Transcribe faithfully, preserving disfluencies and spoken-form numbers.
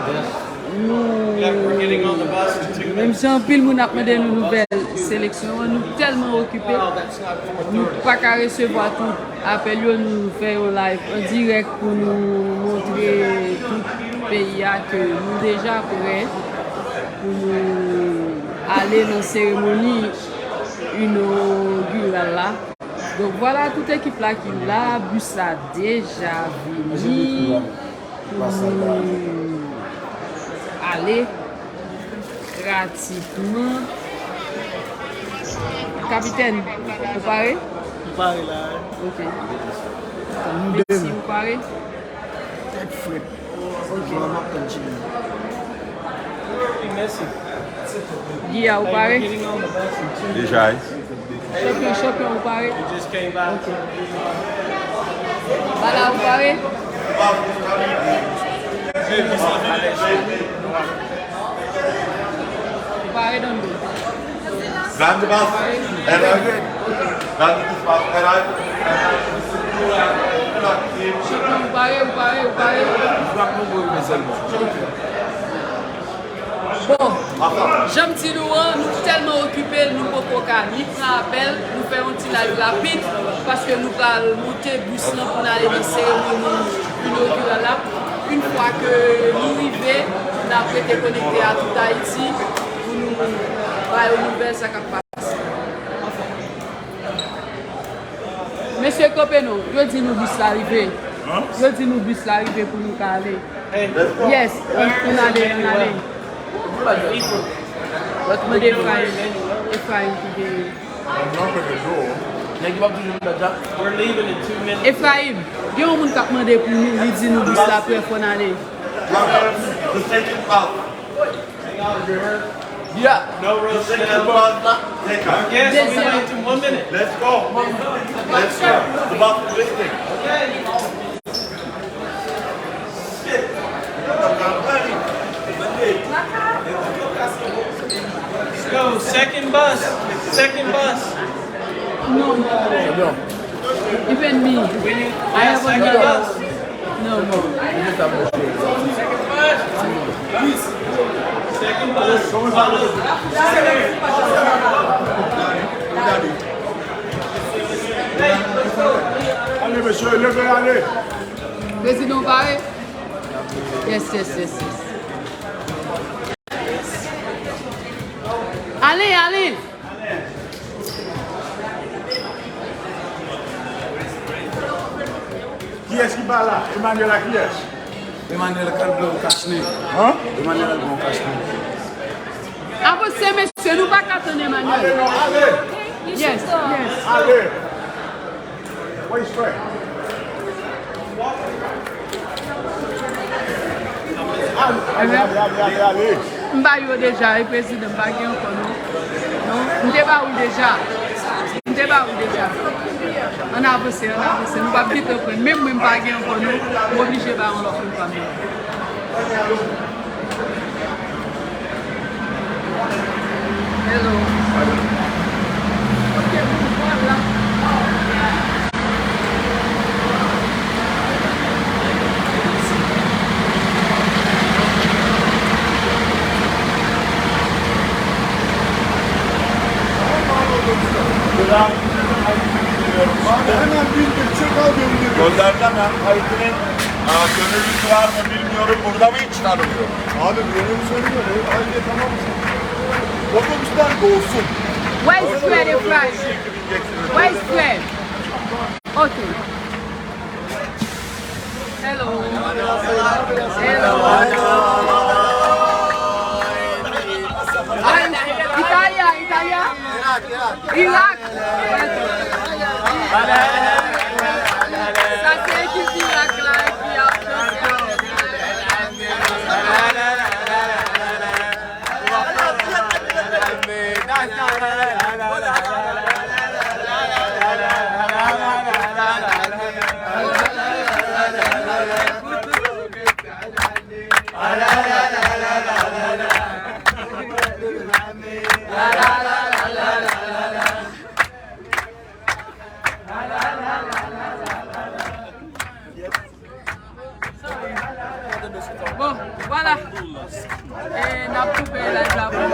Nou, menm si anpil moun ap mande nou nouvèl seleksyon an, nou tèlman okipe, nou pa ka resevwa tout apèl yo, nou fè yon live an dirèk pou nou montre tout peyi a ke nou deja prè pou nou ale nan seremoni inogiral la. Donk, vwala tout ekip la ki la, bis la deja vini pou nou ale pratikman. Kapitèn, ou pare? M pare la. Ok. Messi, ou pare? Tèt frèt. Ok. Mèsi. Guy a, ou pare? Deja, wi. Chanpyon, chanpyon, ou pare? Ok. Bala, ou pare? Ou pare, Dondo? Round the bus. Arrive. Round the bus. Arrive. Ou pare, ou pare, ou pare? Bon, jan m di nou an, nou tèlman okipe, nou poko ka ni pran apèl, nou fè yon ti live rapid, paske nou pral monte bis lan pou n ale nan seremoni inogiral la. Yon fwa ke nou rive, n ap rete konekte a tout Ayiti pou nou ba yo nouvèl sa k ap pase. Mesye, kanpe non, yo di nou bis la rive. Yo di nou bis la rive pou nou ka ale. Yes, ann ale, ann ale. Mande Efrayim, Efrayim ki gen. Efrayim, gen yon moun k ap mande pou nou, li di nou bis la prè, fò n ale. Yeah. No rush, man. Yes, we went to one minute. Let's go. Let's go. The bus is leaving. Let's go. Second bus. Second bus. No, no. Even me. I have another. No, no. Second bus. Follow. Ale, mesye, leve, ale. Prezidan, w pare? Yes, yes, yes, yes. Ale, ale. Kiyès ki pa la? Emmanuel a kiyès? Emmanuel Calvin Casney. Hein? Emmanuel Calvin Casney. Avanse, mesye, nou pa ka tann Emmanuel. Ale non, ale. Yes, yes. Ale. Where is Fred? Ale, ale, ale, ale, ale. M ba yo deja, wi, prezidan, m pa gen ankò, non. Non, m te ba ou deja. M te ba ou deja. Ann avanse, ann avanse. Nou p ap vite reprann. Menm mwen, m pa gen ankò, non. M oblije ba yon lòt moun pa m. Hello. Ok, bon, vwala. Guadalcanal, Aydın'ın, aa, gönüllü duvarını bilmiyorum. Burada mı hiç tanımıyorum. Abi, benim sorum yok. Ayrıca tamam mı? Otobüsten dolsun. Where is Fred and Fry? Where is Fred? Okay. Hello. Hello. Italia, Italia. Irak. Sa se ekip Irak la, epi y ap danse. Bon, Vwala. E n ap koupe live la pou